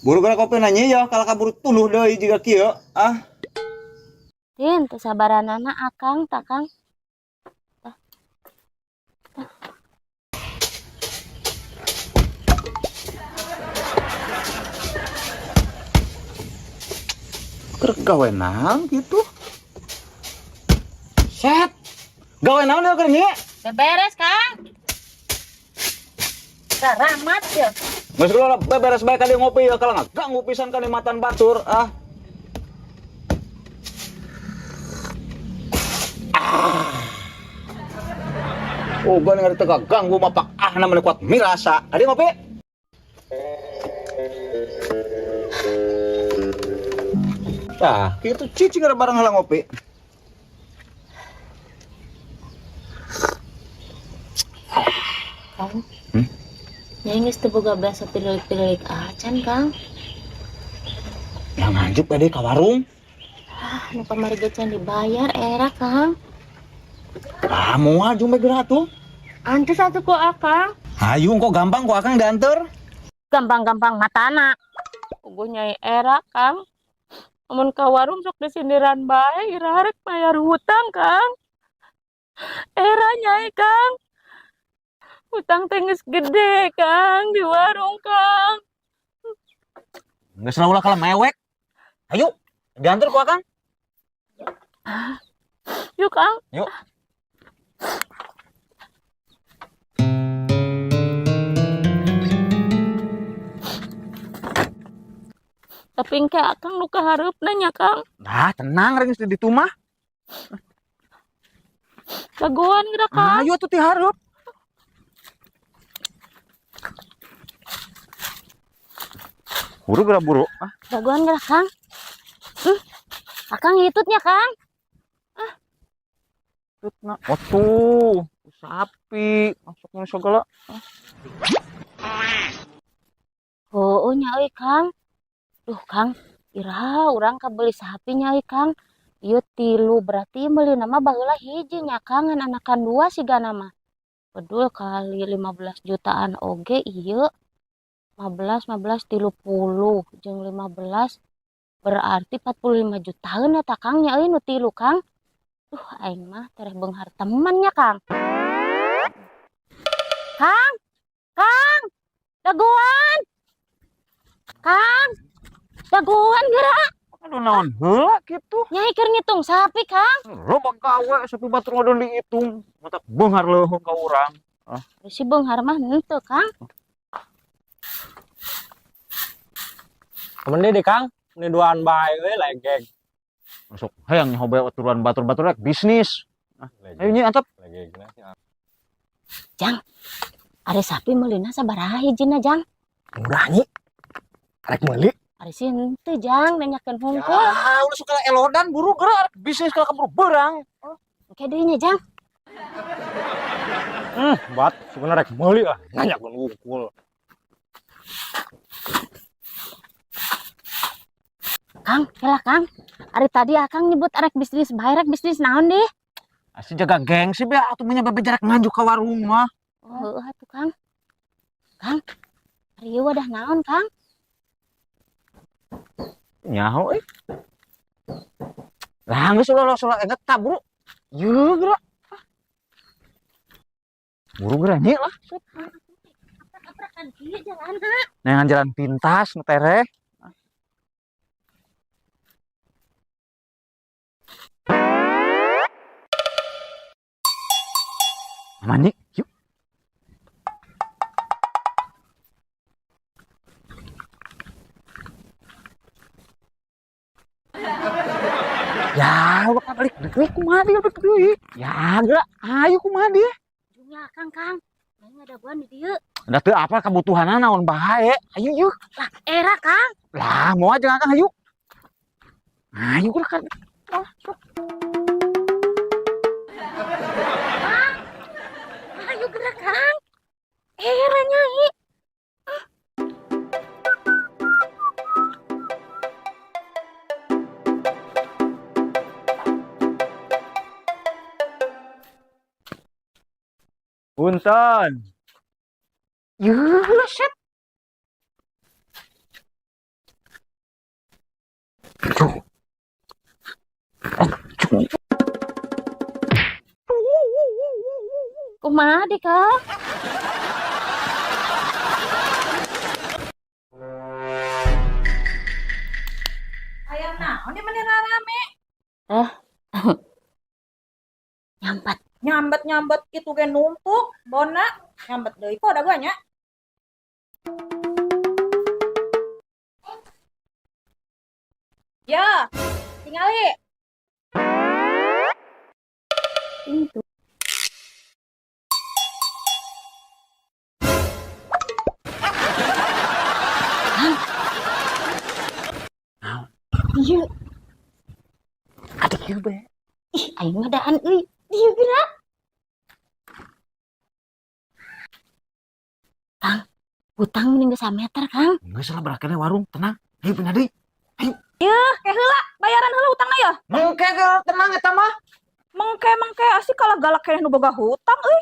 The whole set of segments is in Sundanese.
Buru geura kopi nanya ya, kalau kaburu tuluh deui jiga kieu. Ah, Tin, teu sabaranana akang tah Kang. Tah. Tah. Keur gawe naon gitu. Set. Gawe naon deui keur nya? Beberes, Kang. Karamat ya. Geus geura beberes bae ka dieu ngopi ya kalau ganggu pisan ka matan batur ah. Ah. Oh, gua ngarti teu ganggu mapak ah namanya kuat mirasa. Adi ngopi. Tah, kitu cicing ada barang heula ngopi. Kang. Hmm? Nyai geus teu boga bahasa pirilik-pirilik acan, Kang. Ya nganjuk tadi ka warung. Ah, nu kamari ge can dibayar era, Kang. Ah, moal jumbe geura atuh. Antus atuh ku akang. Hayu kok gampang ku akang dianter. Gampang-gampang matana. Puguh nyai era, Kang. Amun ka warung sok disindiran bae, ira rek bayar hutang, Kang. Era nyai, Kang. Hutang teh geus gede, Kang, di warung, Kang. Geus lah ulah kalah mewek. Ayo, diantar ku akang. Yuk, Kang. Yuk. Tapi engke akang nu kahareupna nya, Kang. Nah, tenang reng geus di ditu mah. Dagoan geura, Kang. Ayo atuh ti hareup. Buru geura buru. Ah, Dagoan geura, Kang. Akang hitutnya, Kang. tutna. Oh tuh, sapi masuk nu segala. Oh, nya euy, Kang. Duh, Kang, iraha urang kabeli sapi nya euy, Kang. Ieu tilu berarti meuli nama baheula hiji nya, Kang, ngan anakan dua sigana mah. Bedul kali 15 jutaan oge ieu. 15, 15, 30 jeung 15 berarti 45 jutaan eta Kang nya euy nu tilu, Kang. Duh, aing mah tereh beunghar teman nya, Kang. Kang, Kang, dagoan. Kang, dagoan geura. Aduh naon heula kitu. Nyai keur ngitung sapi, Kang. Loba gawe sapi batur ngadon dihitung. Matak beunghar leuheung ka urang. Ah. Si beunghar mah henteu, Kang. Temen deh, Kang. Ini duaan bae euy legeg. Masuk hayang nyaho bae aturan batur-batur rek bisnis. Ah, ayo nyi antep. Legegna sih. Jang. Ari sapi meulina sabaraha hijina, Jang? Murah nyi. Arek meuli. Ari sih henteu, Jang, nanyakeun hungkul. Ya, ulah suka elodan buru geura arek bisnis kalau keburu beurang. Engke deui nya, Jang. Bat, sukana rek meuli lah. Nanyakeun hungkul. Kang, kela Kang. Ari tadi akang nyebut arek bisnis bae, rek bisnis naon deh? Asih jaga gengsi be atuh mah bebe jarak nganjuk ka warung mah. Oh, heueuh atuh Kang. Kang, ari ieu wadah naon, Kang? Nyaho euy. Lah geus ulah ulah inget ta buru. Yeuh geura. Buru geura nya lah. Aprakan kieu jalanna. Neangan jalan pintas nu tereh. Aman nih, yuk. Ya, bakal balik deui kumaha dia balik deui. Ya, geura ayo kumaha dia. Jumlah Kang, Kang. Aing ngadaguan di dieu. Da teu apa kebutuhanna naon bae. Ayo yuk. Lah, era Kang. Lah, mau aja Kang ayo. Ayo geura kan. Ah, sok. Kang. Ayo geura Kang. Era nyai. Punten. Yuh, set. Kumaha di, Kang? Hayang naon di mana rame? Eh. Nyambat. Nyambet-nyambet kitu ge numpuk, bona nyambet deui kok da gua nya. Ya, tingali. Itu. Naon? Ieu, Ada kieu be. ih aing mah daan euy. Ieu geura. Kang, hutang mending geus sameter, Kang. Geus lah berakene warung, tenang. Ayo pindah deui. Ke heula, bayaran heula hutangna ya. Mengke ge tenang eta mah. Mengke mengke asih kalah galak keneh nu boga hutang euy.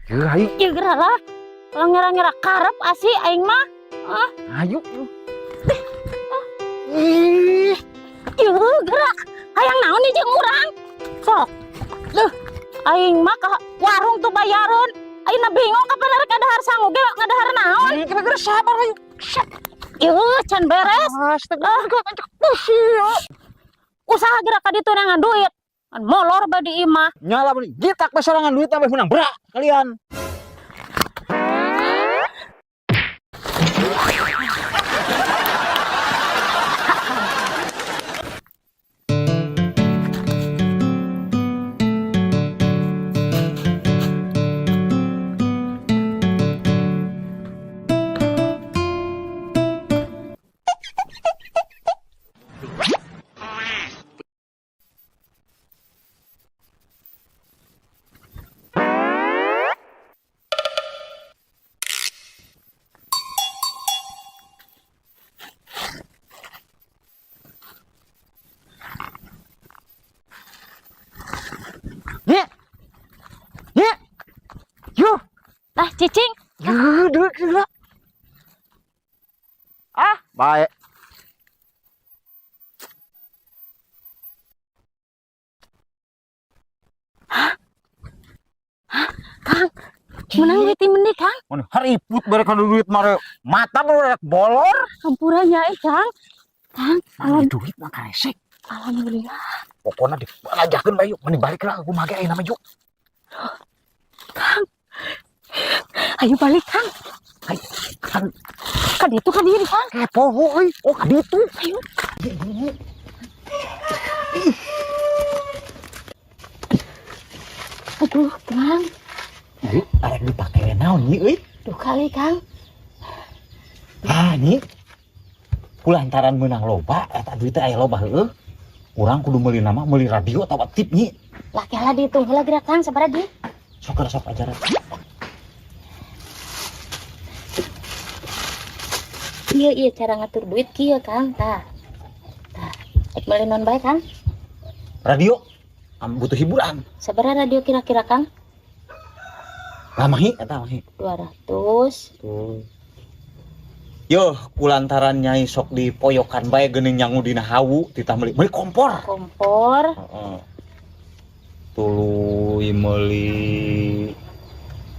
Yeuh, ayo. Ieu geura lah. Kalau ngira-ngira karep asih aing mah. Ayo. Ih, Ieu geura. Hayang naon nih jeung urang? Sok. Duh, aing mah ka warung tuh bayaran. Aing bingung kapan rek ngadahar sangu ge ngadahar naon. Kira-kira sabar ayo. Ieu can beres. Astaga, Usaha geura ka ditu neangan duit. Kan molor bae di imah. Nyala beli gitak bae sorangan duit tambah menang berak kalian. Ye. Ye. Yo. Lah cicing, Yo, duit gila. Ah, baik. Kang. Menang duit meni, Kang. Mun hariput bare kana duit mare mata rek bolor. Hampura nya eh, Kang. Kang, Mana duit mah karesek. Alhamdulillah. Pokoknya dibalajakeun bae yuk, mending balik lah kumaha ge ayeuna mah yuk. Kang. Ayo balik, Kang. Ayo, kan Ka ditu ka dieu, Kang. kepo euy. Oh, ka ditu. Ayo. Aduh, Kang. Duit arek dipake naon nyi euy? Duh kali, Kang. Ah, nyi. Kulantaran menang loba, eta duit teh aya loba heueuh. Urang kudu meuli nama, meuli radio atawa tip nyi. Lah kela dihitung heula geura, Kang, sabaraha di? Sok geura sok ajaran. Iya, iya cara ngatur duit kieu, Kang. Tah. Tah. Ek meuli naon bae, Kang? Radio am butuh hiburan. Sabaraha radio kira-kira, Kang? Lah mahi eta mahi. 200. Tuh. Yo, kulantaran nyai sok dipoyokan bae geuning nyangu dina hawu titah meuli meuli kompor. Kompor. Heeh. Tuluy meuli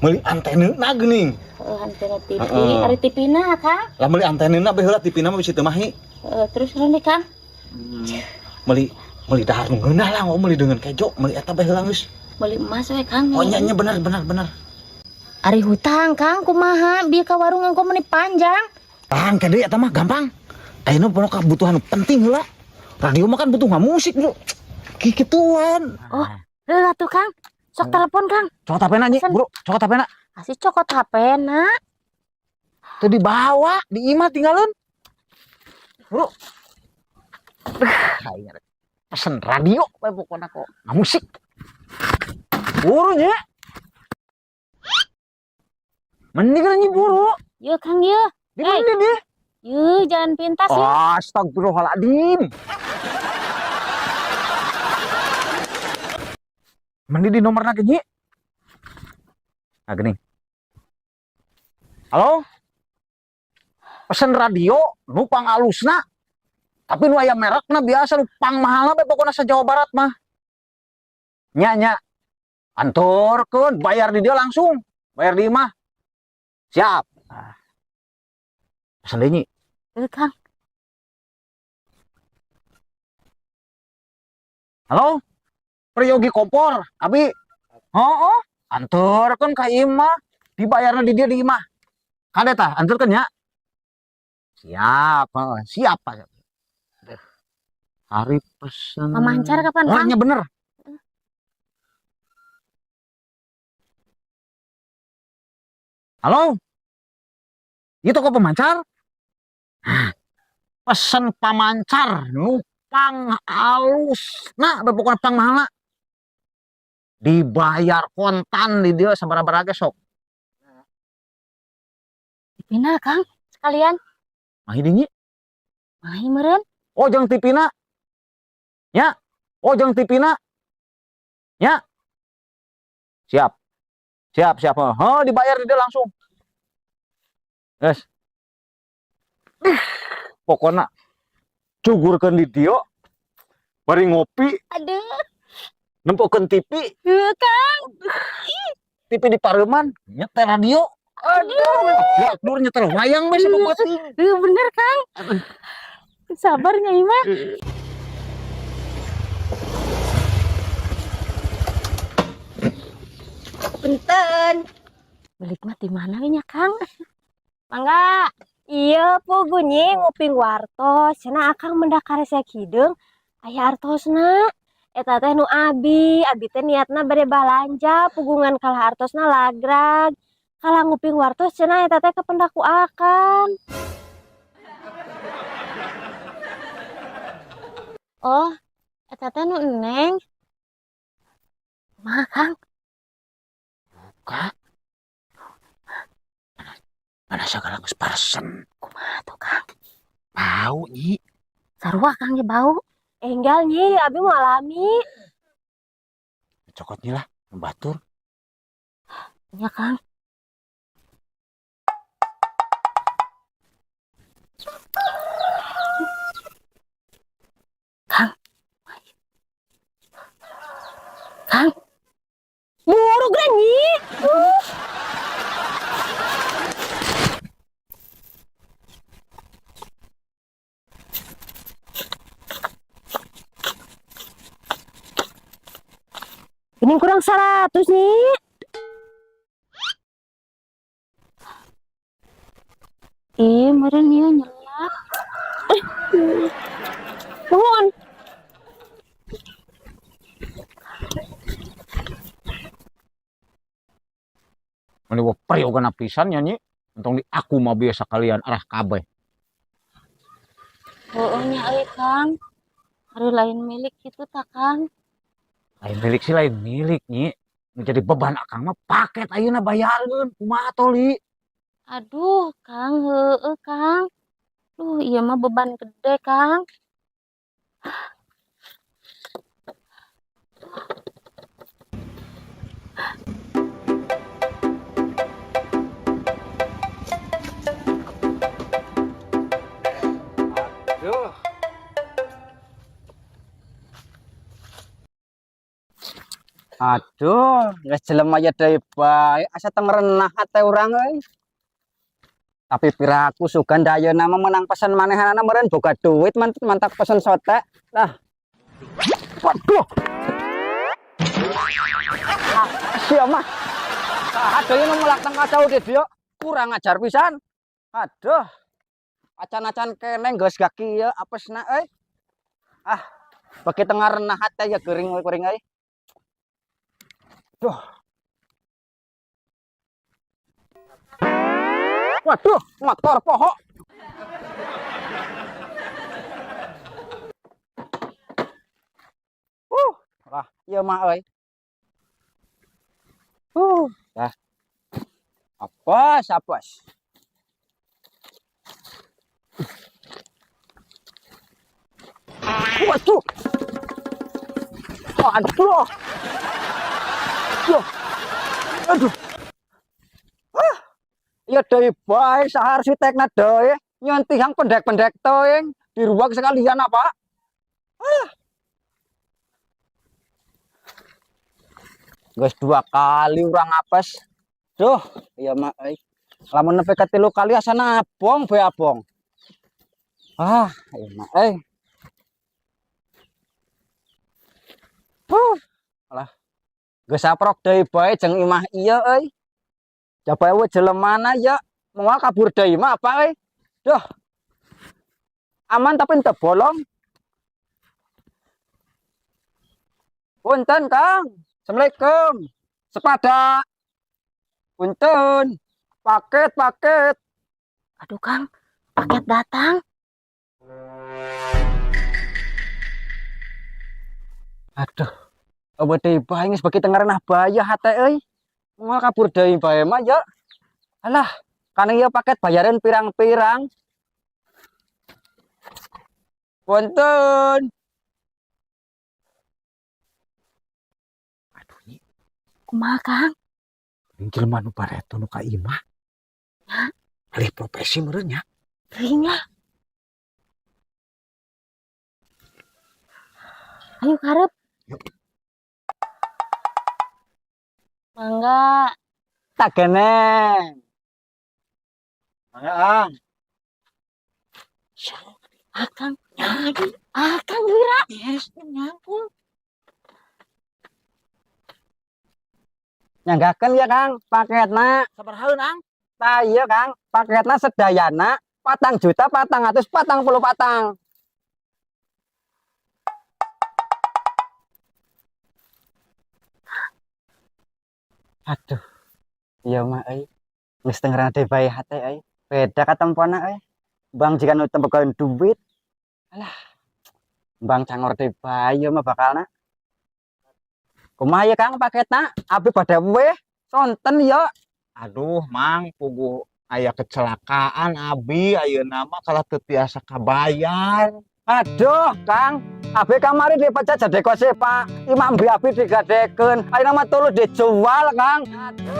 meuli antenna geuning. Heeh, antena TV. Heeh. Ari TV-na, Kang. Lah meuli antenna bae heula TV-na mah bisi teu mahi. Heeh, terus naon deui, Kang? Meuli meuli dahar nu ngeunah lah, oh, meuli dengan kejo, meuli eta bae heula geus. Meuli emas we, Kang. Oh nya nya bener bener bener. Ari hutang, Kang, kumaha? Bieu ka warung ongko meuni panjang. Tang ke deui eta mah gampang. Ayeuna pokona kebutuhan penting heula. Radio mah kan butuh musik, Bro. Kikituan. Oh, heula tuh, Kang. Sok telepon, Kang. Cokot HP-na nyi, Pesen. Bro. Cokot HP-na. Asih cokot HP-na. Teu dibawa, di imah tinggalin. Bro. Aing rek pesen radio we pokona kok. Musik. Buru nya. Mending nyi buru. Yeuh, Kang, yeuh. Di mana dia? Yeuh, jalan pintas ya. Astagfirullahaladzim. Mending di nomorna ge nyi. Nah gini. Halo? Pesen radio nu pangalusna. Tapi nu aya merekna biasa nu pangmahalna bae pokona sa Jawa Barat mah. Nya nya. Anturkeun, bayar di dia langsung. Bayar di imah. Siap. Ah. Pesan deui, Nyi. Heuh, Kang. Halo? Priyogi kompor, Abi. Oh, anturkeun ka imah. Dibayarna di dia di imah. Kade tah, anturkeun nya. Siap, heeh, siap, Pak. Hari pesen. Pamancar kapan, Oh, Kang? nya bener. Halo? Itu toko pemancar? Hah, pesen pamancar nu pang alus. Nah, pokoknya pang mahal. Dibayar kontan di dia sabaraha ge sok. Dipina, Kang. Sekalian. Mahi di Nyi. Mahi meureun. Oh, jeung tipina. Ya. Oh, jeung tipina. Ya. Siap. Siap, siap. Heh, dibayar di dia langsung. Yes. Pokoknya cugurkeun di dia bari ngopi, Aduh. nempokeun TV, Heuh, Kang. TV di pareuman, nyetel radio. Aduh, ya, dur nyetel wayang we sapopoting. Heuh, bener, Kang. Sabar Nyai mah. Punten. Balik mah di mana we nya, Kang? Mangga. Iya, puguh Nyi nguping wartos. Cenah akang mendak karesek hideung aya artosna. Eta teh nu abi, abi teh niatna bade balanja, pugungan kalah artosna lagrag. Kalah nguping wartos cenah eta teh kapendak ku akang. Oh, eta teh nu Neng. Mah, Kang. Buka. Mana segala geus parsen. Kumaha tuh, Kang? Bau, Nyi. Sarua Kang ge bau. Enggal Nyi, abi mau alami. Cokot Nyi lah, nu batur. Nya, Kang. Kang. Kang. Murug lah Nyi. Ini kurang 100 nih. Ih, meureun ieu nyelak. Nuhun. Meni wa priyogana pisan nya, Nyi. Entong di aku mah biasa kalian arah kabeh. Heueuh nya euy, Kang. Ari lain milik kitu tah, Kang. Lain milik sih lain milik, Nyi. Nu jadi beban akang mah paket ayeuna bayareun. Kumaha toli? Aduh, Kang, heueuh, Kang. Duh, ieu mah beban gede, Kang. Aduh. Aduh, geus jelema aya deui bae asa teu merenah hate urang euy. Tapi piraku sugan da ayeuna mah menang pesen manehanana meureun boga duit mantak pesen sote. Lah. Waduh. Sia mah. Saha deui nu melak teng kacau di dieu? Kurang ajar pisan. Aduh. Acan-acan kene geus gak kieu apesna euy. Ah, bagi tengah renah hate ya geuring kuring euy. Duh. Waduh, motor pohok. Lah, ieu mah euy. Lah. Apes, apes. Waduh. Waduh. Duh. Aduh. Ah. Ya deui bae sahar sitekna deui. Nyon tihang pendek-pendek teuing diruwag sekalian apa? Ah. Geus dua kali urang apes. Duh, ieu mah euy. Lamun nepi ka tilu kali asana abong bae abong. Ah, ieu mah euy. Huh. Alah. Geus saprok deui bae jeung imah ieu euy. Jaba eueuh jelemana ya, moal kabur deui mah apa euy. Duh. Aman tapi teu bolong. Punten, Kang. Assalamualaikum. Sepada. Punten. Paket, paket. Aduh, Kang, paket datang. Aduh. Eueuh deui bae geus bagi tengarenah bae hate euy. Moal kabur deui bae mah ya. Alah, kana ieu paket bayaran pirang-pirang. Punten. Aduh, Nyi. Kumaha, Kang? Ini jelema nu bareto nu ka imah. Alih profesi meureun nya. Teuing lah. Ayo karep. Yuk. Mangga. Tak geneng. Mangga, Ang. Akang. Nyagi. Akang geura. Yes, nyangkul. Nyanggakeun ya, Kang, paketna. Sabarahaeun, Ang? Tah iya, Kang, paketna sedayana 4 juta 444. Aduh. Iya mah euy. Geus teu ngarana bae hate euy. Beda katempona euy. Bang jika nu tempekeun duit. Alah. Bang cangor deui bae ieu mah bakalna. Kumaha ya Kang paketna? Abi bade weh sonten ya. Aduh, Mang, puguh aya kecelakaan abi ayeuna mah kalah teu tiasa kabayar. Aduh, Kang. Abi kamari dipecat jadi kose, Pak. Imam bi abi digadekeun. Ayeuna mah tuluy dijual, Kang. Aduh.